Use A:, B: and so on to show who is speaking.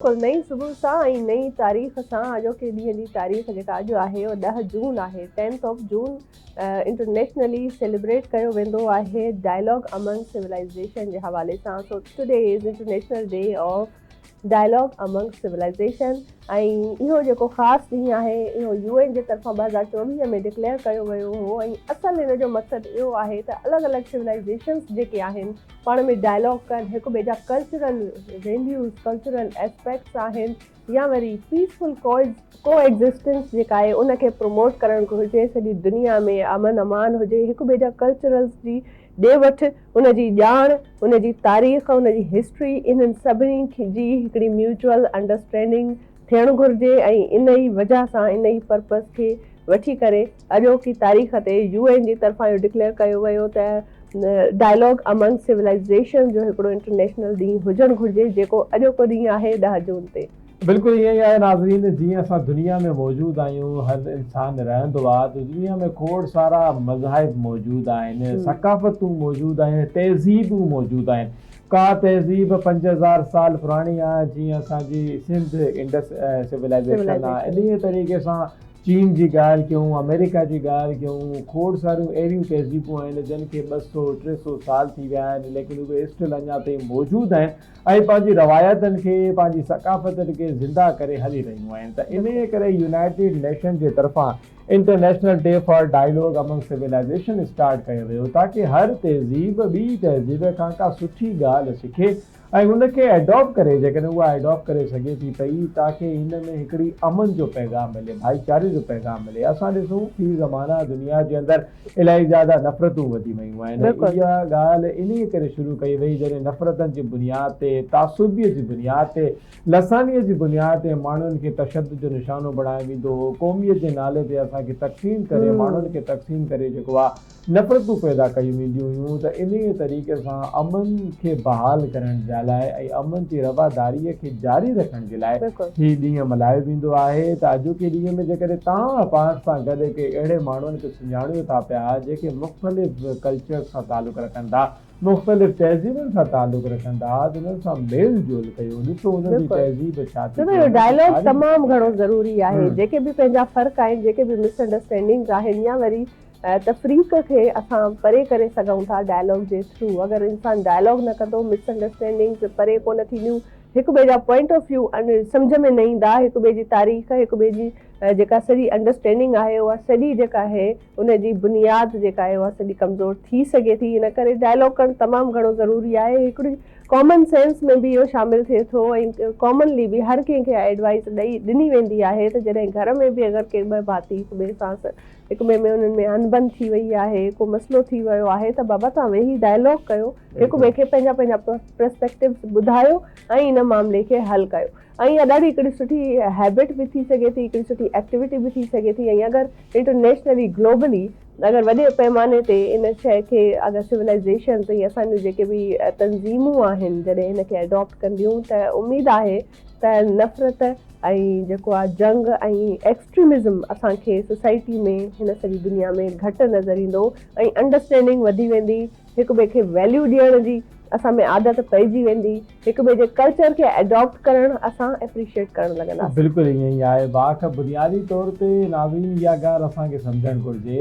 A: بلڪل نئين صبح سان ۽ نئين تاريخ سان اڄوڪي ڏينهن جي تاريخ جيڪا اڄ آهي اها ڏهه جون آهي tenth of June internationally celebrate ڪيو ويندو آهي ڊائلاگ امنگ سولائيزيشن جي حوالي سان so today is international day of dialogue among civilization ۽ اهو جيڪو خاص ڏينهن آهي اهو يو اين جي طرفان 2024 ۾ ڊڪليئر ڪيو ويو هو ۽ اصل ان جو مقصد اهو آهي ته الڳ الڳ سولائيزيشنس جيڪي آهن پاڻ ۾ ڊائلاگ ڪن، هڪ ٻئي جا ڪلچرل ويليوز، ڪلچرل اسپيڪٽس آهن يا وري پيسفل ڪو ايگزسٽنس جيڪا آهي ان کي پروموٽ ڪرڻ گهرجي، سڄي دنيا ۾ امن امان هجي، هڪ ٻئي جا ڪلچرلز جي ڏي وٺ، ان جي ڄاڻ، ان جي تاريخ، ان جي هسٽري انهن سڀني جي هڪڙي ميوچوئل انڊرسٽينڊنگ ٿيڻ گهرجي ۽ ان ئي وجهه سان ان ئي پرپز کي وٺي ڪري اڄوڪي تاريخ تي يو اين جي طرفان اهو ڊڪليئر ڪيو ويو ته ڊائلاگ امنگ سولائيزيشن جو هڪڙو انٽرنيشنل ڏينهن هجڻ گهرجي جيڪو اڄوڪو ڏينهن آهي ڏهه جون تي.
B: بلڪل ائين ئي آهي ناظرين جيئن اسان دنيا ۾ موجود آهيون هر انسان رهندو آهي ته دنيا ۾ کوڙ سارا مذاهب موجود آهن ثقافتون موجود آهن تهذيبون موجود آهن ڪا تهذيب 5000 سال پراڻي آهي جيئن اسان جي سنڌ انڊس سولائيزيشن آهي انهيء طريقي سان چين جي ڳالهه ڪيون آمريڪا جي ڳالهه ڪيون کوڙ ساريون اهڙيون تهذيبون آهن جن کي 200 300 سال ٿي ويا آهن ليڪن اهي اسٽل اڃا تائين موجود آهن ۽ پنهنجي روايتن کي پنهنجي ثقافتن کي زنده ڪري هلي رهيون آهن ته انهيء ڪري يونائيٽيڊ نيشن جي طرفان international day for dialogue among civilization start ڪيو ويو تاڪه هر تهذيب ٻي تهذيب کان ڪا سٺي ڳالهه سکي ۽ ان کي ايڊاپٽ ڪري جيڪڏهن اها ايڊاپٽ ڪري سگهي ٿي پئي تاڪه هن ۾ هڪڙي امن جو پيغام ملي ڀائيچاري جو پيغام ملي اسان ڏسون في زمانه دنيا جي اندر الاهي زياده نفرتون وڌي ويون آهن ۽ اها ڳالهه انهيء ڪري شروع ڪئي وئي جڏهن نفرتن جي بنياد تي تعصبيت جي بنياد تي لسانيت جي بنياد تي ماڻهن کي تشدد جو نشانو بڻايو ويندو هو، قوميت جي نالي تي اسان کي تقسيم ڪري ماڻهن کي تقسيم ڪري جيڪو آ نفرتون پيدا ڪيون وينديون هيون ته انهيء طريقي سان امن کي بحال ڪرڻ جي لاء ۽ امن جي رواداريء کي جاري رکڻ جي لاء هي ڏينهن ملهايو ويندو آهي ته اڄوڪي ڏينهن ۾ جيڪڏهن توهان پاڻ سان گڏ ڪي اهڙي ماڻهن کي سڃاڻيو ٿا پيا جيڪي مختلف ڪلچرز سان تعلق رکن ٿا مختلف تهذيبن سان تعلق رکندا ها ته انهن سان ميل جول ڪيو ڏسو انهن جي تهذيب ڇا ٿي
A: ڇو ته اهو ڊائلاگ تمام گهڻو ضروري آهي جيڪي به پنهنجا فرق آهن جيڪي به مس انڊرسٽينڊنگز آهن يا وري تفريق کي اسان پري ڪري سگهون ٿا ڊائلاگ جي ٿرو اگر انسان ڊائلاگ نه ڪندو مس انڊرسٽينڊنگز پري ڪونه ٿينديون هڪ ٻئي جا پوائنٽ آف ويو سمجهه ۾ نه ايندا هڪ ٻئي جي تاريخ هڪ ٻئي جي جيڪا سڄي انڊرسٽينڊنگ آهي اها سڄي جيڪا آهي ان جي بنياد جيڪا آهي اها سڄي ڪمزور ٿي سگهي ٿي ان ڪري ڊائلاگ ڪرڻ تمام گهڻو ضروري آهي هڪڙي ڪامن سينس ۾ به اهو شامل ٿئي ٿو ۽ ڪامنلي به هر ڪنهن کي ايڊوائس ڏئي ڏني ويندي آهي ته جڏهن گهر ۾ به اگر ڪي ٻه ڀاتي هڪ ٻئي سان هڪ ٻئي ۾ انهن ۾ انبن ٿي وئي آهي ڪو مسئلو ٿي ويو آهي ته بابا توهان ويهي ڊائلاگ ڪيو هڪ ٻئي کي پنهنجا پنهنجا پرسپيڪٽوز ٻڌايو ۽ ان معاملي کي حل ڪيو ۽ اها ڏاڍي هڪڙي سٺي هيبٽ به ٿي سگهي ٿي هڪڙي سٺي ايڪٽيوٽي به ٿي سگهي ٿي ۽ اگر انٽرنيشنلي گلوبلي اگر وڏي پيماني تي ان شيء کي اگر سولائيزيشنز ۽ اسان جون جيڪي به تنظيمون آهن جڏهن ان کي اڊاپٽ ڪنديون ته اميد آهي ته نفرت ۽ جيڪو آهي جنگ ۽ ايڪسٽريمزم اسان کي سوسائٽي ۾ هن سڄي دنيا ۾ گهٽ نظر ايندو ۽ انڊرسٽينڊنگ وڌي ويندي هڪ ٻئي کي ويليو ڏيڻ جي اسان ۾ عادت پئجي ويندي، هڪ ٻئي جي ڪلچر کي اڊاپٽ ڪرڻ اسان اپريشيئيٽ ڪرڻ لڳنداسين.
B: بلڪل ائين ئي آهي واک بنيادي طور تي ناظرين اها ڳالهه اسان کي سمجهڻ گهرجي.